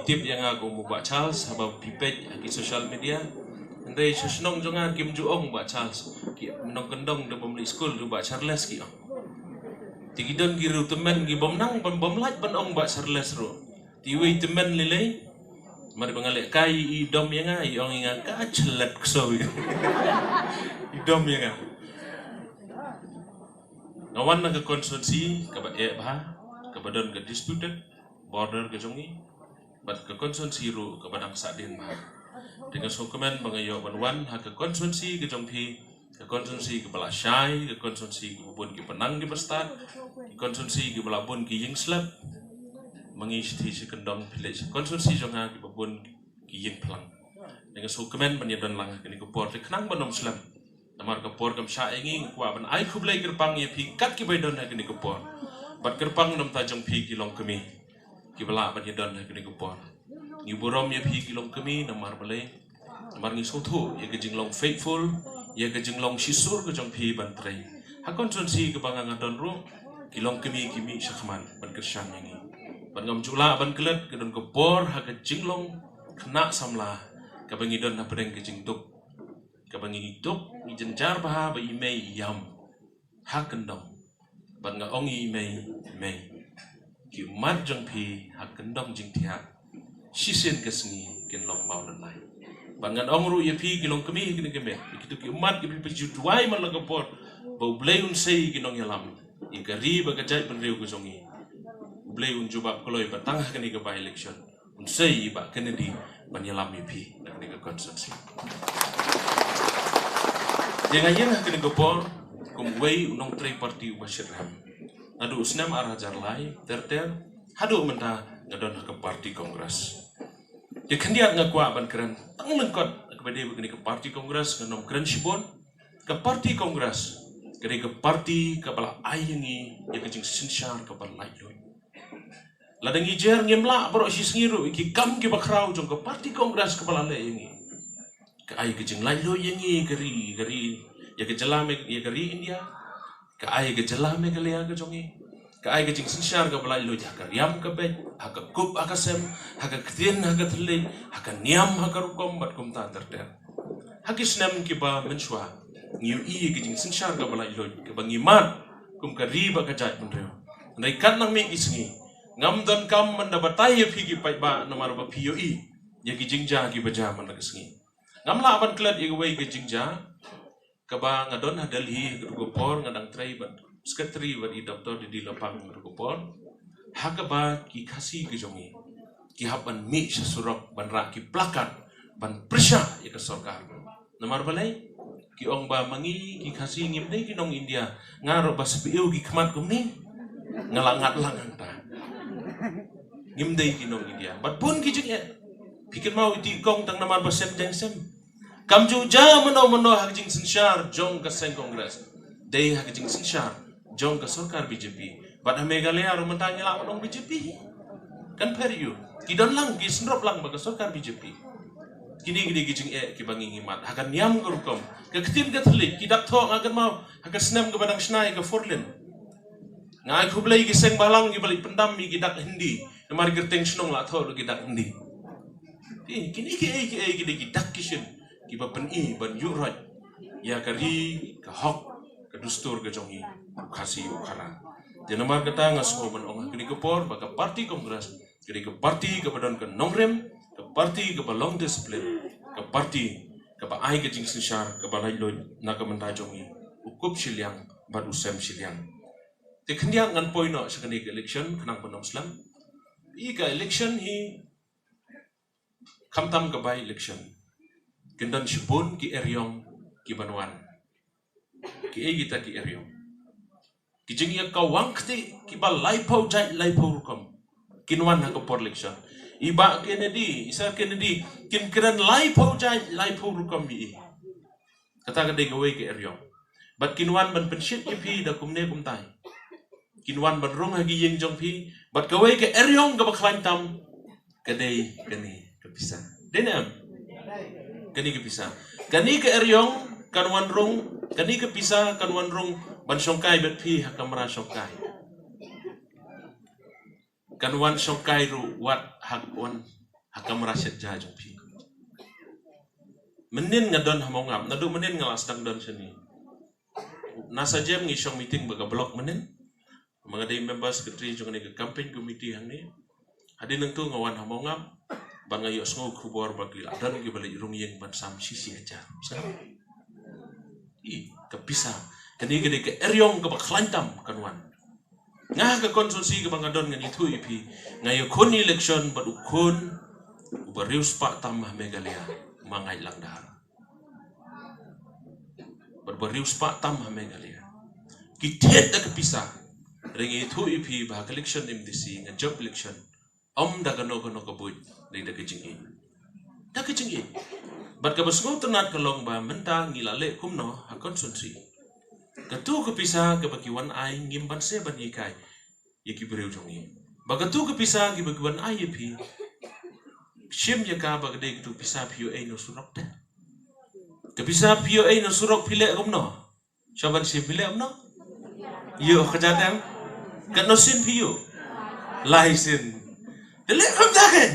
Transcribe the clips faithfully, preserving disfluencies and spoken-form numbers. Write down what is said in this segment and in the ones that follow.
Tip ïa nga kum u Bah Charles haba phi peit ha ki social media. Hynrei sha shnong jong nga kim ju ong Bah Charles. Ki nongkyndong da bym leit skul ruh Bah Charles ki ong. Te ki don ki riew tymmen ki bym nang bym, bym lah ban ong Bah Charles ruh. Te iwei i tymmen lei lei. Mar ba nga leh kai i dom ïa nga, i ong ïa nga ka chlet kso i. I dom ïa nga. Nga wan na ka constituency kaba eh bha, kaba don ka disputed border ka jong ngi, bad ka constituency ruh kaba dang sahdien bha. Te nga sngewkmen ba nga ïoh ban wan ha ka constituency ka jong phi, ka constituency kaba la shai, ka constituency kaba bun ki ba nang ki ba stad, ka constituency kaba la bun ki ïing slap. Ma ngi shithi shi kyndong, phi leit sha constituency jong nga kiba bun ki ïing phlang. Te nga sngewkmen ban ïadon lang ha kane ka por, te khnang ban ym slem. Namar ka por kam shah ïa ngi, nga kwah ban ai khublei kyrpang ïa phi kat kiba ïadon ha kane ka por. Bad kyrpang namar jong phi ki longkmie kiba lah ban ïadon ha kane ka por. Ngi burom ïa phi ki longkmie namar balei? Namar ngi sngewthuh ïa ka jinglong faithful, ïa ka jinglong shisur ka jong phi ban trei. Ha constituency kaba nga nga don ruh, ki longkmie ki mih shakhmat ban kyrshan ïa ngi. Bad ngam ju lah ban klet, ka don ka por ha ka jinglong khynnah samla kaba ngi don hapdeng ka jingduk, kaba ngi duk, ngi jynjar bha ba i mei i ïam ha kyndong. Bad nga ong i mei, i mei, ki ummat jong phi ha kyndong jingthiah shisien ka sngi kin long maw lynnai. Bad ngan ong ruh ïa phi ki longkmie ha kine ki met, ïa kito ki ummat ki phi phi ju duwai man la ka por ba U Blei un sei ïa ki nongïalam, ïa ka ri bad ka jaitbynriew ka jong ngi. U Blei un jubab kloi ba tang ha kane ka by-election un sei i Bah Kennedy ban ïalam ïa phi na kane ka constituency. Te nga ïeng ha kane ka por kum uwei u nongtrei party uba shitrhem. Naduh u snem ar hajar lai ter ter haduh mynta nga don ha ka party Congress. Te khyndiat nga kwah ban kren tang lyngkot ha kaba dei bad kane ka party Congress, ngam kren shibun. Ka party Congress ka dei ka party kaba la ai ïa ngi ïa ka jingsynshar kaba laitluid. Lada ngi jer ngim lah baroh shi sngi ruh ïa ki kam kiba khraw jong ka party Congress kaba la leh ïa ngi. Ka ai ka jinglaitluid ïa ngi, ka ri, ka ri, ïa ka jylla Meg-, ïa ka ri India. Ka ai ka jylla Meghalaya ka jong ngi. Ka ai ka jingsynshar kaba laitluid ha ka riam ka beit, ha ka kup ha ka sem, ha ka ktien ha ka thylliej, ha ka niam ha ka rukom bad kumta ter ter. Ha ki snem kiba mynshuwa ngi ïohi ïa ka jingsynshar kaba laitluid kaba ngi mad kum ka ri bad ka jaitbynriew. Hynrei katba nang mih ki sngi, ngam donkam ban da batai ïa phi ki paidbah namar ba phi ïohi ïa ki jingjia kiba jia man la ka sngi. Ngam lah ban klet ïa kawei ka jingjia kaba nga don ha Delhi ha kato ka por, nga dang trei bad secretary bad i Doctor Didi Lapang ha kato ka por. Ha kaba ki Khasi ka jong ngi ki hap ban mih sha surok ban rah ki placard ban pyrshah ïa ka sorkar. Namar balei? Ki ong ba ma ngi ki Khasi ngim dei ki nong India. Nga ruh ba spah ki khmat kumne, nga la ngat lang hangta. Ngim dei ki nong India. Bad bun ki jingeh. Phi kynmaw iti kong tang namar ba sem jeng sem. Kam ju jia mano mano ha ka jingsynshar jong ka seng Congress. Dei ha ka jingsynshar jong ka sorkar B J P. Bad ha Meghalaya ruh mynta ngi lah ban ong B J P. Kan pher ïa u. Ki don lang, ki syndrop lang bad ka sorkar B J P. Kine ki dei ki jingeh kiba ngi ngi mad. Ha ka niam ka rukom, ka ktien ka thylliej, ki dak thoh, nga kynmaw ha ka snem kaba dang shna ïa ka four lane, nga ai khublei ki seng bhalang kiba leit pyndam ïa ki dak Hindi. Namar kyrteng shnong la thoh ruh ki dak Hindi. Te kine kiei kiei ki dei ki dak ki shin kiba pyni ban ïuhroit ïa ka ri, ka hok, ka dustur ka jong ngi u Khasi u Khara. Te namar kata nga sngew ban ong ha kane ka por ba ka party Congress ka dei ka party kaba don ka nongrim, ka party kaba long discipline, ka party kaba ai ka jingsynshar kaba laitluid na ka bynta jong ngi u kup shiliang bad u sem shiliang. Te khyndiat ngan poi noh sha kane ka election khnang ban ym slem. Ïa ka election hi khamtam ka by-election, kin don shibun ki eriong kiban wan. Kiei kita ki eriong? Ki jingïakawang kti kiba laiphew jait laiphew rukom kin wan ha ka por election. I Bah Kennedy, i Sir Kennedy, kin kren laiphew jait laiphew rukom ïa i. Kata ka dei kawei ka eriong. Bad kin wan ban pynshit ïa phi da kumne kumtai. Kin wan ban rung ha ki ïing jong phi. Bad kawei ka eriong kaba khlaiñ tam ka dei kane ka pisa. Dei ne em? Kane ka pisa. Kane ka eriong kan wan rung, kane ka pisa kan wan rung ban shongkai bad phi ha kamra shongkai. Kan wan shongkai ruh wat ha wan ha kamra shet ja jong phi. Mynnin nga don ha Mawngap, naduh mynnin nga la sdang don shane. Na Sajem ngi shong meeting bad ka block mynnin. Ma nga dei member secretary jong kane ka campaign committee hangne. Hadien nangtu nga wan ha Mawngap bad nga ïohsngew khubor ba ki la don kiba leit rung ïing ban sam shi shi hajar. Sa? I, ka pisa. Kane ka dei ka eriong kaba khlaiñ tam kan wan. Nga ha ka constituency kaba nga don ngan ïathuh ïa phi. Nga ïakhun election bad u khun uba riewspah tam ha Meghalaya, Ma Ngaitlang Dkhar. Bad uba riewspah tam ha Meghalaya. Ki thied da ka pisa. Hynrei nga ïathuh ïa phi ba ha ka election M D C, nga jop election. Ym da kano kano ka buit, dei da ka jingïeit. Da ka jingïeit. Bad kaba sngewtynnat ka long ba mynta ngi la leh kumno ha constituency. Katu ka pisa kaba ki wan ai ngim banse ban hikai ïa ki briew jong ngi. Ba katu ka pisa kiba ki wan ai ïa phi, shim ïa ka ba ka dei katu pisa phi ïoh ei na surok te. Ka pisa phi ïoh ei na surok phi leh kumno? Sha ban shim phi leh kumno? Ïoh ka jadang. Katno sien phi ïoh? Lai sien. Te leh kumta kan.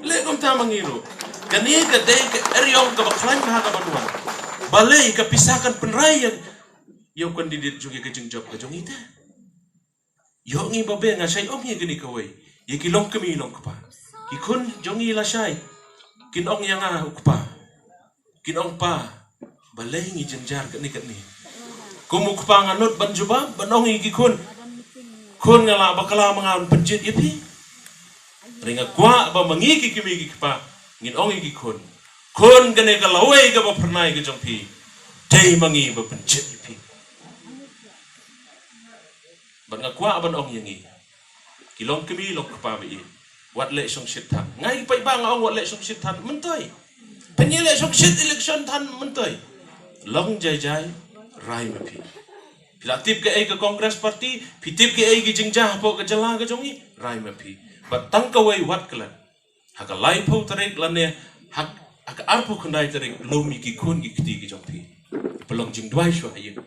Leh kumta ma ngi ruh. Kane ka dei ka eriong kaba khlaiñ bha kaba wan. Balei ka pisa kan pynrai ïa, ïa u candidate jong ïa ka jingjop ka jong ngi te. Ïoh ngi ba be nga shait ong ïa kane kawei. Ïa ki longkmie longkpa. Ki khun jong ngi lashai kin ong ïa nga u kpa. Kin ong pa, balei ngi jynjar katne katne. Kum u kpa nga nud ban jubab, ban ong ïa ki khun. Khun, nga lah bakla ma nga ban pynjied ïa phi. Hynrei nga kwah ba ma ngi ki kmie ki kpa ngin ong ïa ki khun. Khun, kane ka lawei kaba phyrnai ka jong phi. Dei ma ngi ba pynjied ïa phi. Bad nga kwah ban ong ïa ngi ki longkmie longkpa ba ïeit, wat leh shongshit than. Nga ïa ki paidbah nga ong wat leh shongshit than, myntoi. Pynïaleh shongshit election than, myntoi. Long jai jai, rai ma phi. Phi la tip kaei ka Congress Party, phi tip kaei ki jingjia hapoh ka jylla ka jong ngi, rai ma phi. Bad tang kawei wat klet. Ha ka laiphew tarik lane ha, ha ka arphew khyndai tarik lum ïa ki khun ki kti ki jong phi. Pynlong jingduwai shuwa ha ïing.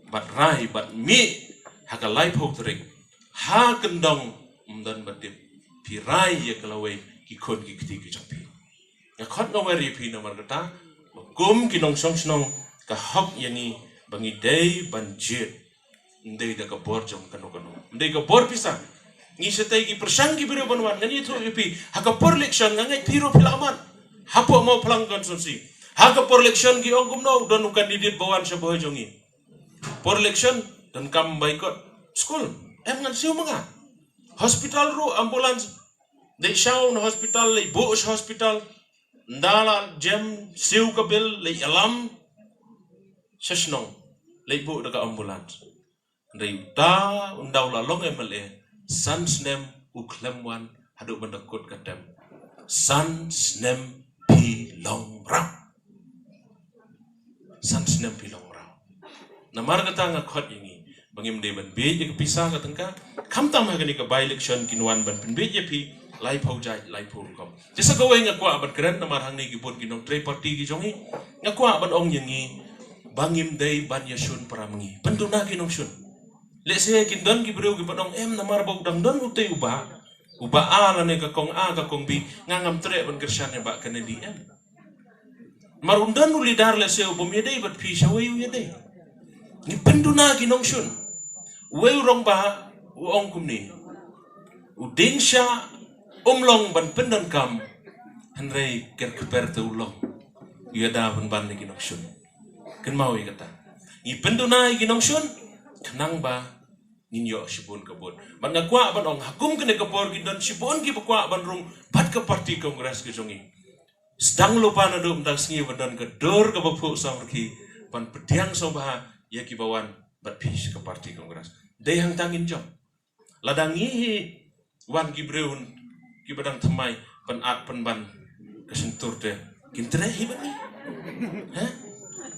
Bad rai bad mih ha ka laiphew tarik. Ha kyndong ym don ba tip. Phi rai ïa ka lawei ki khun ki kti ki jong phi. Nga khot nga wer ïa phi namar kata ba kum ki nongshong shnong ka hok ïa ngi ba ngi dei ban jied. Ym dei da ka bor jong kano kano. Ym dei ka bor pisa. Ngi shatei ki pyrshang ki briew ban wan. Ngan ïathuh ïa phi. Ha ka por election nga ngeit phi ruh phi la wan. Hapoh Mawphlang constituency. Ha ka por election ki ong kumno don u candidate ba wan sha bor jong ngi. Por election donkam boycott. Skul. Em ngan siew ma nga. Hospital ruh ambulance. Dei shaw na hospital, leit buh sha hospital. Nda la jem siew ka bill, leit ïalam sha shnong. Leit buh da ka ambulance. Hynrei uta, ynda u la long M L A, san snem u khlem wan haduh ban da kut ka term. San snem phi long mraw. San snem phi long mraw. Namar kata nga khot ïa ngi ba ngim dei ban bieit ïa ka pisa ka tyngka. Khamtam ha kane ka by election kin wan ban pynbieit ïa phi laiphew jait, laiphew rukom. Te sa kawei nga kwah ban kren namar hangne ki bun ki nongtrei party ki jong ngi. Nga kwah ban ong ïa ngi ba ngim dei ban ïashun para ma ngi. Pynduna ki nongshun. Lehse kin don ki briew ki ban ong em namar ba u dang don utei u bah. U bah A lane ka kong A ka kong B, nga ngam treh ban kyrshan ïa bah Kennedy em. Mar un don u leader lehse u bym ïadei bad phi sha wei u ïadei. Ngi pynduna ki nongshun. Uwei u rangbah u ong kumne. U dieng shah um long ban pyndonkam hynrei ker kper te u long. U ïada ban ban ïa ki nongshun. Kynmaw ïa kata. Ngi pynduna ïa ki nongshun khnang ba ngin ïoh shibun ka vote. Bad nga kwah ban ong ha kum kane ka por ki don shibun kiba kwah ban rung bad ka party Congress ka jong ngi. Sdang lypa naduh mynta ka sngi ban don ka dur kaba phuh samrkhie ban pdiang sngewbha ïa kiba wan bad phi sha ka party Congress. Dei hangta ngin jop. Lada ngi hi wan ki briew kiba dang thymmai pynat pynban ka shyntur te kin treh hi bad ngi. Ha?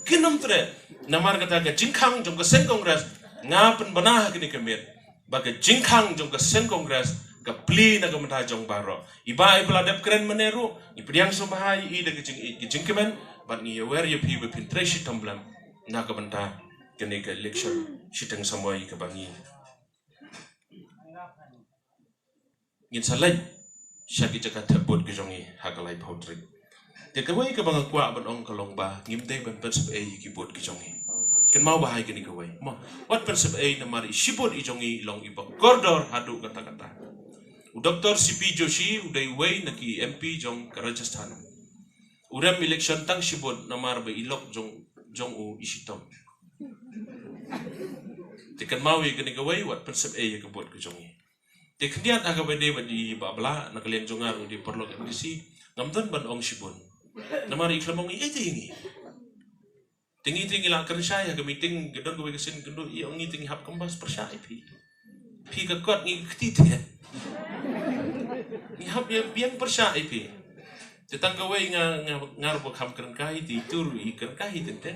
Kin ym treh. Namar kata ka jingkhang jong ka seng Congress nga pynbna ha kane ka miet ba ka jingkhang jong ka seng Congress ka plie na ka bynta jong baroh. I bah i ba la dep kren mynne ruh ngi pdiang sngewbha ïa i da ka jing, ka jingkmen bad ngi ïawer ïa phi ba phin trei shitom blem na ka bynta kane ka election shiteng samoi kaba ngi ngin sa leit sha ki jaka thep vote ki jong ngi ha ka laiphew tarik. Te kawei kaba nga kwah ban ong ka long ba ngim dei ban pynsep ei ïa ki vote ki jong ngi. Kynmaw ba ha kane kawei, mo, wat pynsep ei namar i shi vote i jong ngi i long iba kordor haduh katta katta. U Doctor C P Joshi u dei uwei na ki M P jong ka Rajasthan. U rem election tang shi vote namar ba i lok jong, jong u i shitom. Te kynmaw ïa kane kawei, wat pynsep ei ïa ka vote ka jong ngi. Te khyndiat ha kaba dei ba dei ba bla na ka liang jong nga ruh dei paralok M D C, ngam don ban ong shibun. Namar i khlem ong ei te ngi. Te ngi te ngi la kren shai ha ka meeting, ka don kawei ka sien kynduh i ong ngi te ngi hap kambas pyrshah ïa phi. Phi ka kot ngi kti te. Ngi hap ïa biang pyrshah ïa phi. Te tang kawei nga, nga, nga ruh ba kham kren kai te i tur i kren kai te te.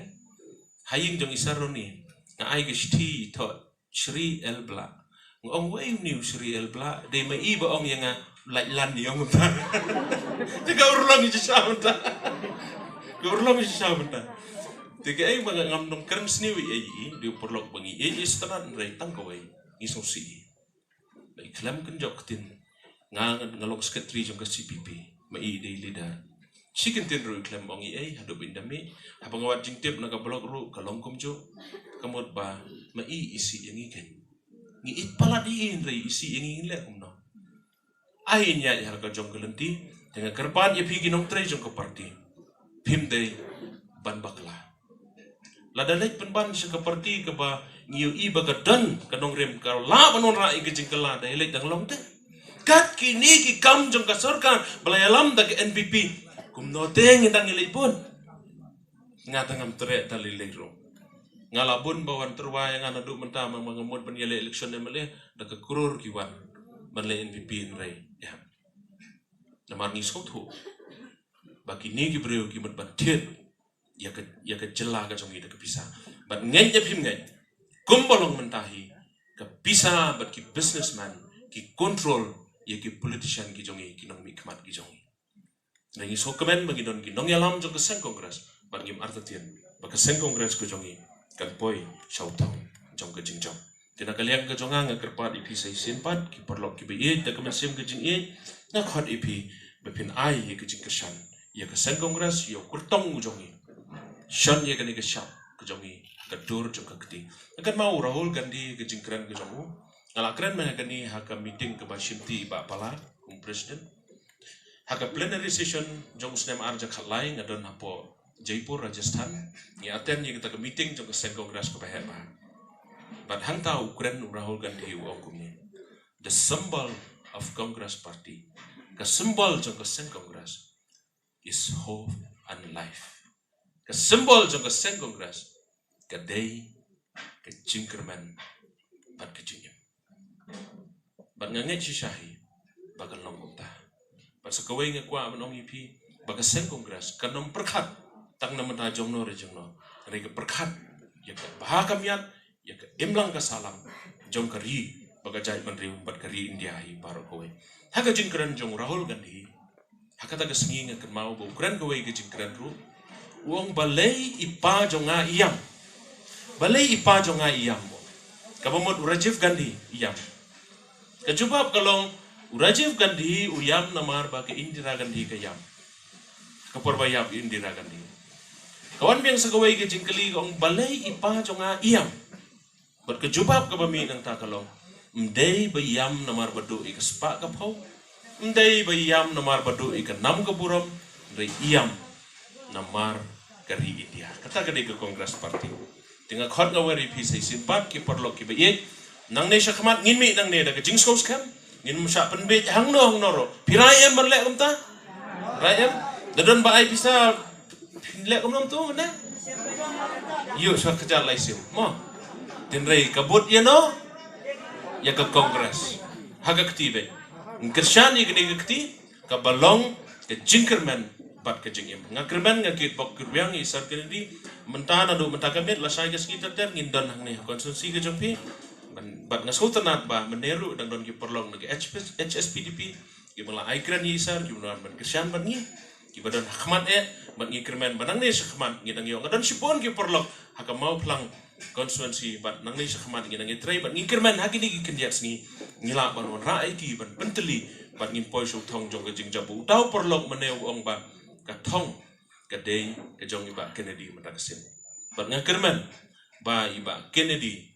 Ha ïing jong i Saroni nga ai ka shithi i thot Shri L Blah. Nga ong wei uni u Shri L Blah, dei ma i ba ong ïa nga lait lan ïa ong mynta. Te ka urlong i shisha mynta. Ka urlong i shisha mynta. Te ka ei ba nga ngam nong kren sniew i ei i, dei u paralok ba ngi ei i sngewtynnat hynrei tang kawei ngi sngewsih i. Ba i khlem kynjok ktien. Nga, nga long secretary jong ka C P P, ma i dei leader. Shi kyntien ruh i khlem ong i ei haduh ba in da mih. Haba nga wad jingtip na ka block ruh ka long kumjuh. Ka mut ba ma i i sih ïa ngi kein. Ngi ïeit palat ïa i hynrei i sih ïa ngi, ngin leh kumno? Ai ñiah ïa ka jong ka lynti. Te nga kyrpad ïa phi ki nongtrei jong ka party, phim dei ban bakla. Lada leit pynban sha ka party kaba ngi ïohi ba ka don ka nongrim, ka lah ban wanrah ïa ka jingkylla, da ïaleit dang long te. Kat kine ki kam jong ka sorkar ba la ïalam da ka N P P, kumno te ngin dang ïaleit bun? Nga te ngam treh ta lei lei ruh. Nga la bun ba wan tyrwa ïa nga naduh mynta, ma nga mut ban ïaleh election M L A da ka klur ki wan ban leh N P P hynrei ïa. Namar ngi sngewthuh ba kine ki briew ki mut ban thied ïa ka, ïa ka jylla ka jong ngi da ka pisa. Bad ngeit ne phim ngeit, kumba long mynta hi, ka pisa bad ki businessman ki control ïa ki politician ki jong ngi, ki nongmihkhmat ki jong ngi. Ngi sngewkmen ba ngi don ki nongïalam jong ka seng Congress, bad ngim artatien ba ka seng Congress ka jong ngi kan poi sha u thong jong ka jingjop. Te na ka liang ka jong nga, nga kyrpad ïa phi sa shisien pat ki paralok kiba ïeit, da ka mynsiem ka jingïeit nga khot ïa phi ba phin ai ïa ka jingkyrshan ïa ka seng Congress, ïa u kyrtong u jong ngi. Shon ïa kane ka shap ka jong ngi, ka dur jong ka kti. Nga kynmaw u Rahul Gandhi, ka jingkren ka jong u, nga la kren ma nga kane ha ka meeting kaba shimti i Bah Pala kum president. Ha ka plenary session jong u snem ar hajar khatlai, nga don hapoh Jaipur, Rajasthan. Ngi attend ïa kata ka meeting jong ka seng Congress kaba heh bha. Bad hangta u kren u Rahul Gandhi, u ong kumne: "The symbol of Congress Party, ka symbol jong ka seng Congress, is hope and life." Ka symbol jong ka seng Congress ka dei ka jingkyrmen bad ka jingim. Bad nga ngeit shisha hi ba kan long kumta. Bad sa kawei nga kwah ban ong ïa phi ba ka seng Congress kan ym pyrkhat tang na bynta jongno re jongno, hynrei ka pyrkhat ïa ka bha ka miat, ïa ka imlang ka sahlang jong ka ri ba ka jaitbynriew bad ka ri India hi baroh kawei. Ha ka jingkren jong u Rahul Gandhi ha kata ka sngi, nga kynmaw ba u kren kawei ka jingkren ruh, u ong: "Balei i pa jong nga i ïam? Balei i pa jong nga i ïam?" Kaba mut u Rajiv Gandhi i ïam. Ka jubab ka long, u Rajiv Gandhi u ïam namar ba ka Indira Gandhi ka ïam. Ka por ba ïap i Indira Gandhi, ka wan biang sa kawei ka jingkylli, ka ong: "Balei i pa jong nga i ïam?" Bad ka jubab kaba mih nangta ka long: "Ym dei ba i ïam namar ba duh ïa ka spah ka phew, ym dei ba i ïam namar ba duh ïa ka nam ka burom, hynrei i ïam namar ka ri India." Kata ka dei ka Congress Party. Te nga khot nga wer ïa phi sa shisien pat ki paralok kiba ïeit, nangne shakhmat ngin mih nangne da ka jingsngewskhem. Ngin ym shah pynbeit hangno hangno ruh. Phi rai em ban leh kumta? Rai em? Da don ba ai pisa, phin leh kumno kumtu mynne? Ïoh sha ka jait lai sien, mo. Hynrei ka vote ïa no? Ïa ka Congress. Ha ka kti beit. Ngin kyrshan ïa kane ka kti kaba long ka jingkyrmen bad ka jingim. Nga kyrmen, nga kit bok kyrwiang ïa i Sir Kennedy. Mynta naduh mynta ka miet lashai ka sngi ter ter ngin don hangne ha constituency ka jong phi. Bad, bad nga sngewtynnat ba mynne ruh dang don ki paralok na ka H P, H S P D P kiba la ai kren ïa i Sir, kiba don ban kyrshan bad ngi, kiba don ha khmat eh, bad ngi kyrmen ba nangne shakhmat ngi dang ïoh, nga don shibun ki paralok ha ka Mawphlang constituency, bad nangne shakhmat ngi dang ïatrei, bad ngi kyrmen ha kine ki khyndiat sngi ngi lah ban wanrah ïa ki, ban pyntylli bad ngin poi sha u thong jong ka jingjop. Uta u paralok mynne u ong ba ka thong ka dei ka jong i Bah Kennedy mynta ka sien. Bad nga kyrmen ba i Bah Kennedy